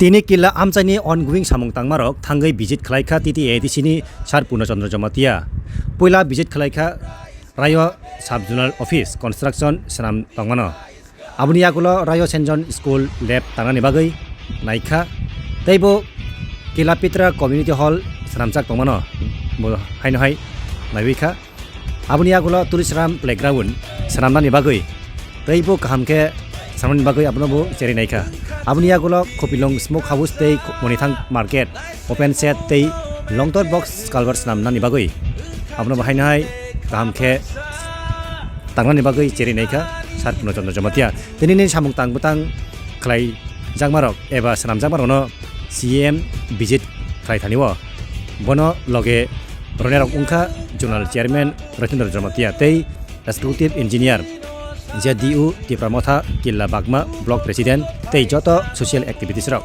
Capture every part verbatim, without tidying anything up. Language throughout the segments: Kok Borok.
Tini Killa amchaini ongoing samung tangmarok thangwi visit khlaikha T T A D C ni Sir Purno Chandra Jamatia. Puila visit khlaikha Rayo Sub Zonal Office construction swnam tongmano. Aboni yagulo Rayo Senjon School lab tangnani bagwi naikha. Teibo Killa Pitra Community Hall swnamjak tongmano. Bo haino hai naiwi kha. Aboni yagulo Tulisram Playground swnamnani bagwi teibo kaham khe swnamnani bagwi abono bo cherwi naikha. Aboni yagulo Khopilong Smoke House tei Monithang Market open shed tei Longtor Box Culvert swnamnani bagwi abono bo haino hai kaham khe tangnani bagwi cherwi naikha Sir Purno Chandra Jamatia. Tinini samung tang bwtang khlai jakmarok eba swnamjakmarokno C E M visit khlai thani o. Bono loge ronerok wngkha Zonal Chairman Rajendra Jamatia tei Executive Engineer, Z D U Tipra Motha, Killa Bagma Block President tei joto social activities rok.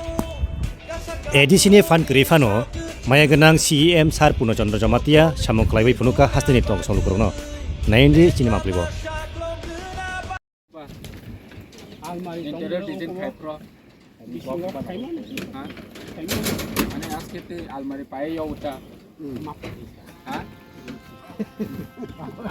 A D C ni phan kwrwi phano maya gwnang C E M Sir Purno Chandra Jamatia samung khlaiwi phunukha hasteni tong songlukurokno. Naindi chini maplibo. Almari Interior tongmani design ungkolo khai pro. Bisingo khaimani. Ha? Khaimani. Mane aske te almari paye yo uta. Ha?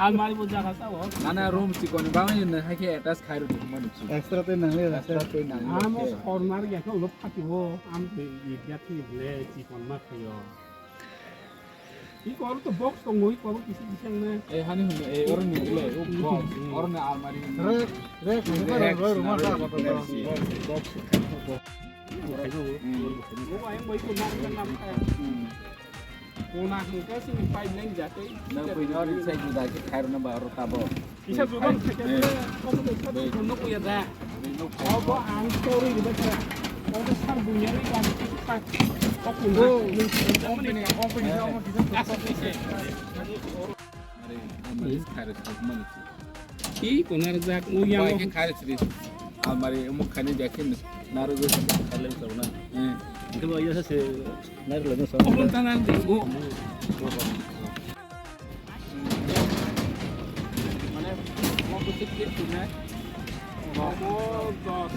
Almari bo jaga sa ho. Nana room chikoni bangni ne haike attach khai ro mani. Extra te nang le extra te nang. Amo corner ya ko lo phati ho. Am te ya ti le chikon ma khayo. Iko oro to box tongo, iko oro kisa kisa wngna. Eh, hani hwnwi, eh, oro ni le, o box, oro ni almari hwnwi. Rek, rek, rek, rek, rek, rek, rek, rek, rek, rek. Bo ayang bai ko nam nam kaya. Hmm. Kona hwnkhe sini pipeline jate. Na koi na ri sai juda ke khair na ba oro tabo. Kisa juda khair na ba oro tabo. Obo ang story riba kha. Obo sar bunyani kan kha. Open. Oh, open, open, open. Are, amari khair na ba. Ki konar jak u yang. Bai ke khair sri. Amari umuk khani jakin naru go. Kale sabna. Eh. Itu aja se naru lagi sabna. Open tangan di. Oh. Mane, mau kutip kit tu na. Mau dos.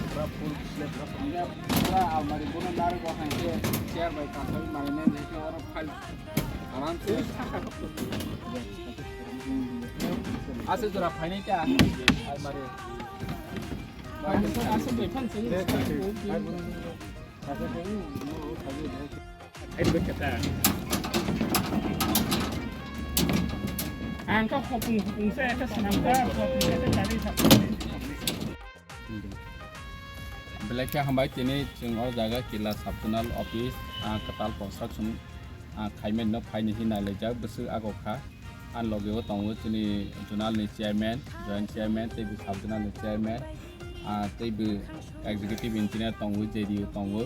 Pura almari bono naru go hangke chair bai kasai mane ne ke oro phal. Aram se. Ase jora phainai ta. Almari. Ase bai phan se. Ang ka hopung hopung se ka sanam ka hopung se ka tari sa. Belai khe hambai, tini chwng o jaga Killa Sub Zonal Office, ah, kwtal construction, ah, khaimani no phaini hin nailaijak bwswk agokha. Ani loge o tongo chini zonal ni chairman, joint chairman, tei bo sub zonal ni chairman, ah, tei bo executive engineer tongo, J D O tongo,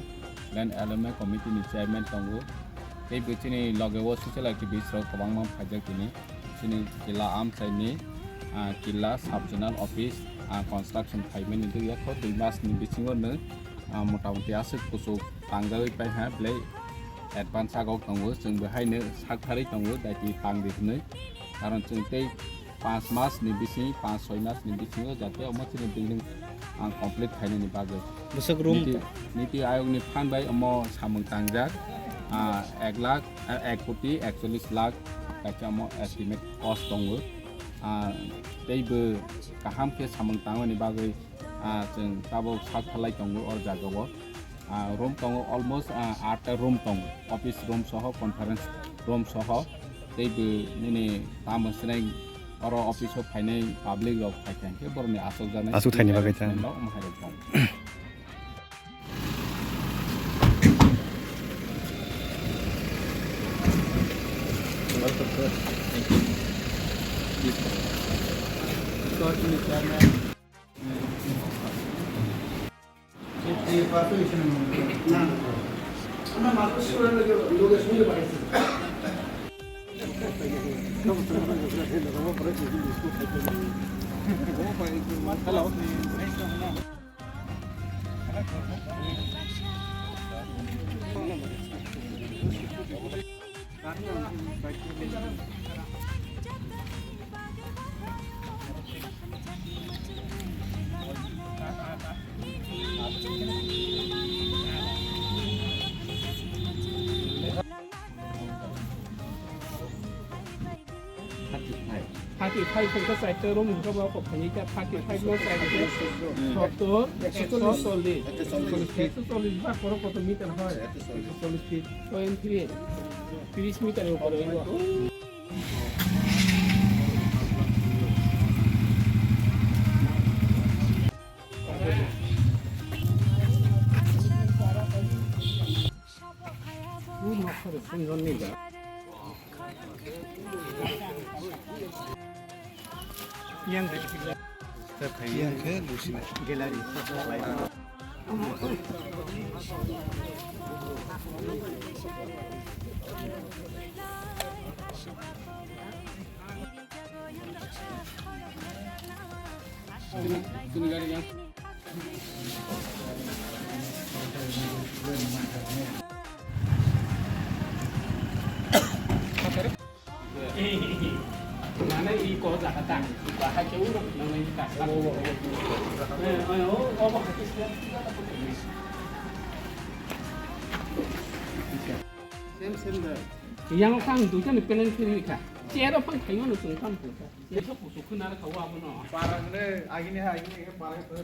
then alumni committee ni chairman tongo, tei bo chini loge o social activist rok kwbangma phaijak tini. Chini Killa amchaini, ah, Killa sub zonal office, ah, construction khaimani dui ekho dui mas ni bisingo no, ah, mota moti aswk kuchuk tangjagwi paiha belai advance agok tongo, chwng bo haino saktharwi tongo, daiti tangdi hwnwi. Karon chwng tei panch mas ni bising, panch soi mas ni bisingo jate omo chini building ang complete khainani bagwi. Bwswk room. Niti, Niti Ayog ni phan bai omo samung tangjak, ah, ek lakh, ah, ek koti ekchollish lakh kaisa omo estimate cost tongo. Ah, tei bo kaham khe samung tangmani bagwi, ah, chwng tabuk sak phalai tongo o jaga o. Ah, room tongo almost, ah, atta room tongo, office room soho, conference room soho, tei bo nini tamo swnai oro office o phainai public rok phaikha hwnkhe borokni aswk jaknai aswk thaini bagwi ta. Omo hai rok tongo. Welcome, sir. Thank you. Please. Hello. Thirty five hwnkhe chaita room hwnkhe bo kok thani kha, thirty five no chaita sottor, ekso chollish. Ekso chollish. Ekso chollish ba khoro koto meter hoi? Ekso chollish feet. Point three. Tris meter ni upor oi bo. Yang khe Lucy. Gallery. Yang kang dukan pelen kiri ka. Chair apa kayu anu tungkang tungkang. Eso kusu khuna ra khawa abono. Parang ne, agini ha, agini ha, parang ne.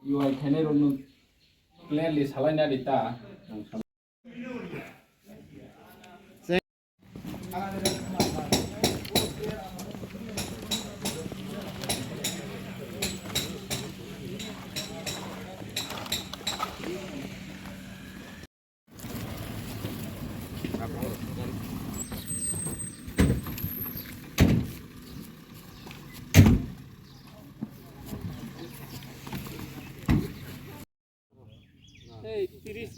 Yuai khainai rokno clearly salaina di ta. Ei, tiris.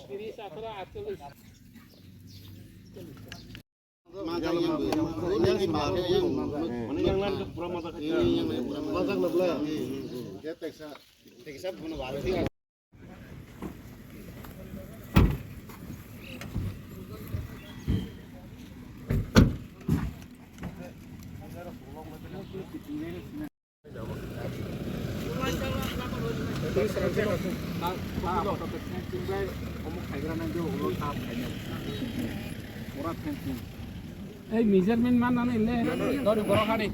Tiris, atharo, atchollish. Ei measurement man nani le. Dori borok hari.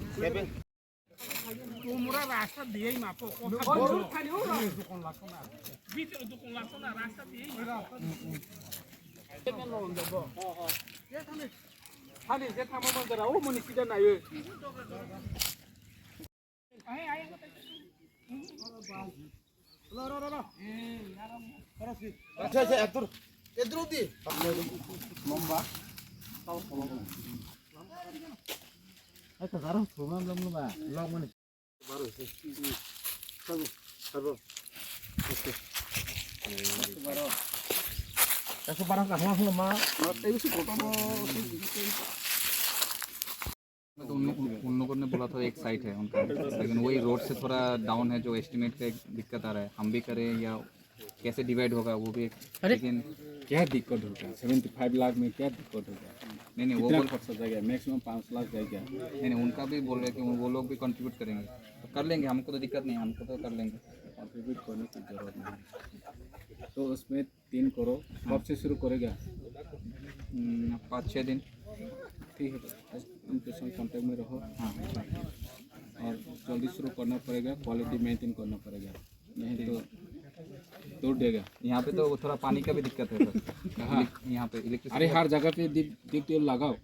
Tomra rasta diyei ma po, kotha bujho. Dukon lakso na. Bit dukon lakso na, rasta diyei ma. Hani je thamo manjara, o moni sida nayo. Acha, acha, edur. Edur di. Lomba. Acha, garo, thuma lom lom ba. Lom mani. Baro se. Sabo, sabo. Okay. Baro. Eso barang kahwa holo ma. Ma, tei si kota mo. तो उन, उन, उन लोगों ने बोला था एक साइट है उनका, लेकिन वही रोड से थोड़ा डाउन है, जो एस्टिमेट का एक दिक्कत आ रहा है, हम भी करें या कैसे डिवाइड होगा वो भी एक, अरे। लेकिन क्या दिक्कत होगा? सेवेंटी फ़ाइव लाख में क्या दिक्कत होगा? नहीं, नहीं, वो कितना बोल खर्चा जाएगा? मैक्सिमम पाँच लाख जाएगा। नहीं, नहीं, उनका भी बोल रहे कि वो लोग भी कंट्रीब्यूट करेंगे, तो कर लेंगे, हमको तो दिक्कत नहीं है, हमको तो कर लेंगे। कंट्रीब्यूट करने की जरूरत नहीं है। तो उसमें तीन करो, हाँ। कब से शुरू करेगा? हम्म, पाँच छः दिन। ठीक है, उनके संग कॉन्टैक्ट में रहो। हाँ, अच्छा। और जल्दी शुरू करना पड़ेगा, क्वालिटी मेंटेन करना पड़ेगा, नहीं तो तोड़ देगा। यहाँ पे तो थोड़ा पानी का भी दिक्कत है सर। कहाँ? इलेक्ट-, यहाँ पे इलेक्ट्रिसिटी अरे, का हर जगह पे डीप, डीप टियूबवेल लगाओ।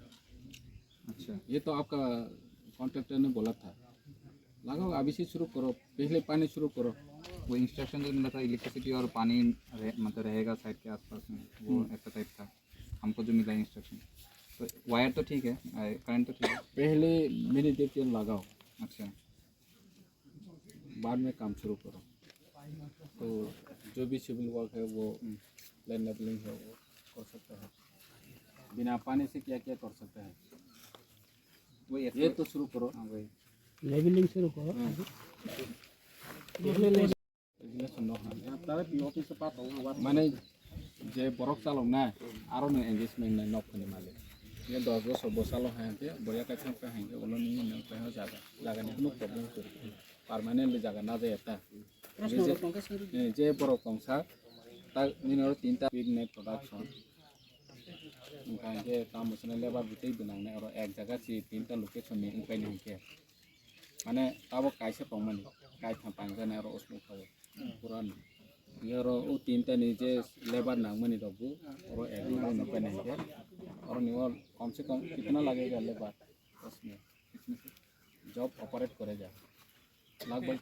अच्छा। ये तो आपका कॉन्ट्रैक्टर ने बोला था, लगाओ, अभी से शुरू करो, पहले पानी शुरू करो। वो इंस्ट्रक्शन जो मिला था, इलेक्ट्रिसिटी और पानी रहे, मतलब रहेगा साइड के आसपास में, वो हम्म। ऐसा टाइप था हमको जो मिला इंस्ट्रक्शन। तो वायर तो ठीक है, आ, करंट तो ठीक है। पहले मिनी टियूबवेल लगाओ। अच्छा। बाद में काम शुरू करो। तो जो भी सिविल वर्क है, वो हम्म। लैंड लेवलिंग है, वो कर सकता है। बिना पानी से क्या क्या कर सकता है? वही ये तो शुरू करो। हाँ, वही। लेवलिंग शुरू करो। हाँ। Mane je borok chalok na, aro no engagement nai nok ni malik. Ye dos bosor bwsalo hai hwnkhe, boya kaisa wngkha hai hwnkhe, ulo nini nang kaiha jaga, jaga ni kunu problem kwrwi. Permanently jaga na jaya ta. Proshno Je, rok tongkha swngwi di. Eh, je borok tongsa, ta nini oro tinta big net production. Wngkha hwnkhe tamo swnai labour bo tei bwnang nai oro ek jaga si tinta location ni wngpai ni hwnkhe. Mane abo kaisa tongmani, kaitham tangjaknai oro usmuk khaui. Pura ni. Oro o tinta ni je labour nangmani rok bo, oro ek jaga wngpai ni hwnkhe. Oro ni o kom se kom kitna lagega labour? Usmuk. Job operate kore ja. Lagbai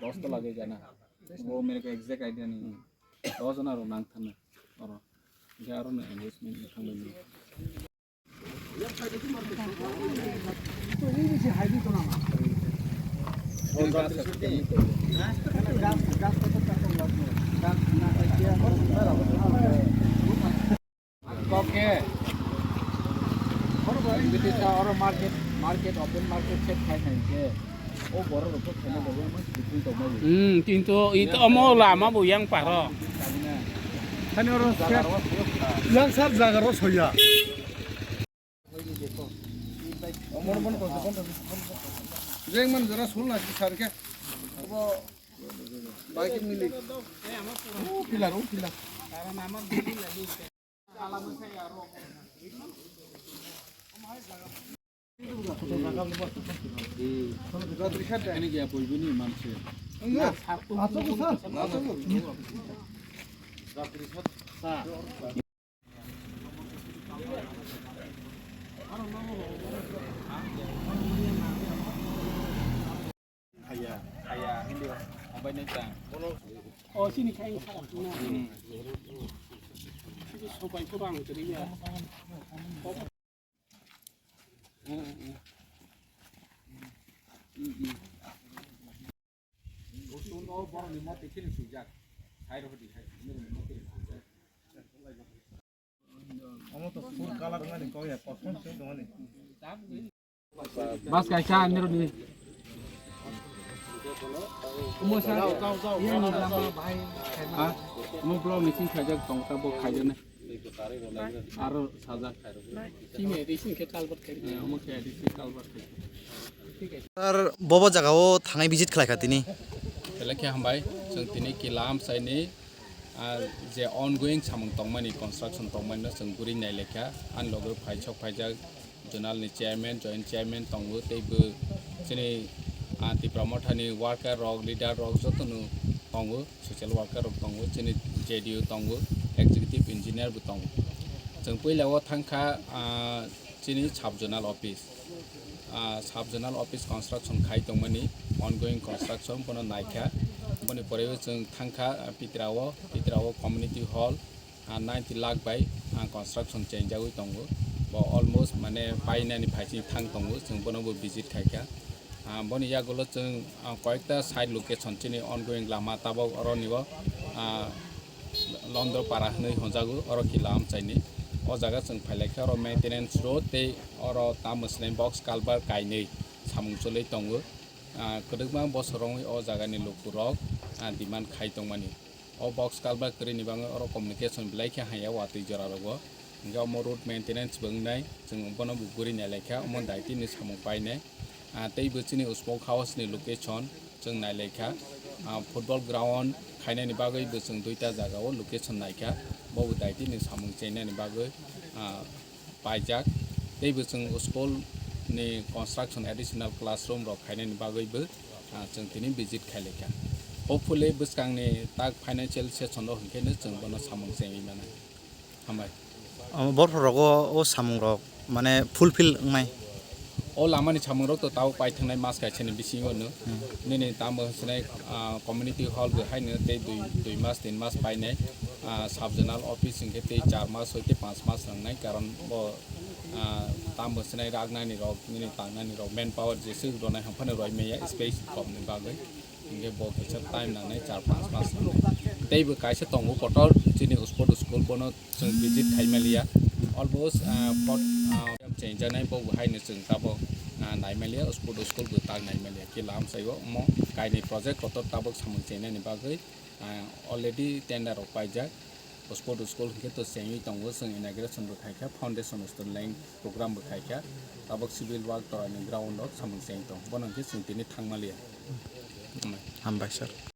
dos to lagega na. Wo mere ko exact idea nahi. Dos jona rok nang thangna oro. Hwnkhe aro no engagement ni thangbai mano. Koke. Bini ta oro market, market, open market set khai khai ke. O borok rok khe kheno dolo mas bikin tong mai. Hmm, kintu itu omo lama bo yang paro. Thani oro set. Yang sar jaga ro soya. Jeng man jora sul na ki sar ke. Abo bike mili. O pilar, o pilar. Ini dia boibini manse. Kaya, kaya, hindi. Abay na ita. O, sini kain sa. Hmm. Sini sobai ko bang tadi ya. Hmm, hmm. Hmm, hmm. Usun o borok ni mati kini sujak. Hai ro di hai. Ini mati kini sujak. Omo to full color wngmani kok ya, kosom se wngmani. Bas kaisa nironi. Omo sa, yang ni lama bahai. Ha? Omo block ni sing khaijak tong ta bo khaijak na. Aro sajak. Sini addition ke culvert khai. Eh, omo ke addition culvert khai. Sir, bobo jaga o thangai visit khlai kha tini. Belai khe hambai, chwng tini kilam saini. Ah, je ongoing samung tongmani, construction tongmani no chwng guri nai lekha, ani loge phaisok phaijak zonal ni chairman, joint chairman tongo, tei bo chini, ah, Tipra Motha ni worker rok, leader rok joto no tongo, social worker rok tongo, chini J D O tongo, executive engineer bo tongo. Chwng puila o thangkha, ah, chini sub zonal office. Ah, sub zonal office construction khai tongmani, ongoing construction bono naikha. Boni pore o chwng thangkha, ah, Pitra o, Pitra o community hall, ah, ninety lakh bai, ah, construction chengjagwi tongo. Bo almost mane painani phaising thang tongo, chwng bono bo visit khaikha. Ah, boni yagulo chwng, ah, koyekta side location chini ongoing lama tabok oroni o, ah, Londro para hwnwi hwnjago, oro kila amchaini. O jaga chwng phailaikha, oro maintenance road tei oro tamo swnai box culvert kainwi samung chwlwi tongo. Ah, kwdwkma bosor wngwi o jagani lukurok, ah, demand khai tongmani. O box culvert kwrwini bagwi oro communication belai khe hamya watwi jorarogo. Hwnkhe omo road maintenance bo wngnai, chwng bono bo guri nailaikha, omo daitini samung painai. Ah, tei bo chini Usmok House ni location chwng nailaikha. Ah, football ground khainani bagwi bo chwng duita jaga o location naikha. Bo bo daitini samung chengnani bagwi, ah, paijak. Tei bo chwng school ni construction additional classroom rok khainani bagwi bo, ah, chwng tini visit khailaikha. Hopefully bwskangni tak financial session o hwnkhe no chwng bono samung chengwi mano. Hambai. Omo borok rogo o samung rok mane fulfill wngnai. O lamani samung rok to tabuk paithangnai mas kaisa ni bisingo no. Hmm. Nini tamo hwnsinai, ah, community hall bo haino tei dui, dui mas, tin mas painai, ah, sub zonal office hwnkhe tei char mas hoi tei panch mas nangnai, karon bo, ah, tamo hwnsinai ragnani rok, nini tangnani rok, manpower jeswk rwnai hwnphano roi maya space kom ni bagwi. Hingke bo kisa time nangnai, char panch mas nangnai. Tei bo kaisa tongo kotor chini sport school, bono chwng visit khai maliya. Almost, ah, pot, ah, chengjaknai bo bo haino chwng tabok, ah, nai maliya, sport school bo tak nai maliya. Khe lam saio omo kainwi project kotor tabok samung chengnani bagwi, ah, already tender rok paijak. Sport school hwnkhe to chengwi tongo, chwng inauguration bo khaikha, foundation stone laying program bo khaikha, tabok civil work to ani ground o samung cheng tong, bono hwnkhe chwng tini thangmaliya. Hambai. Hambai sir.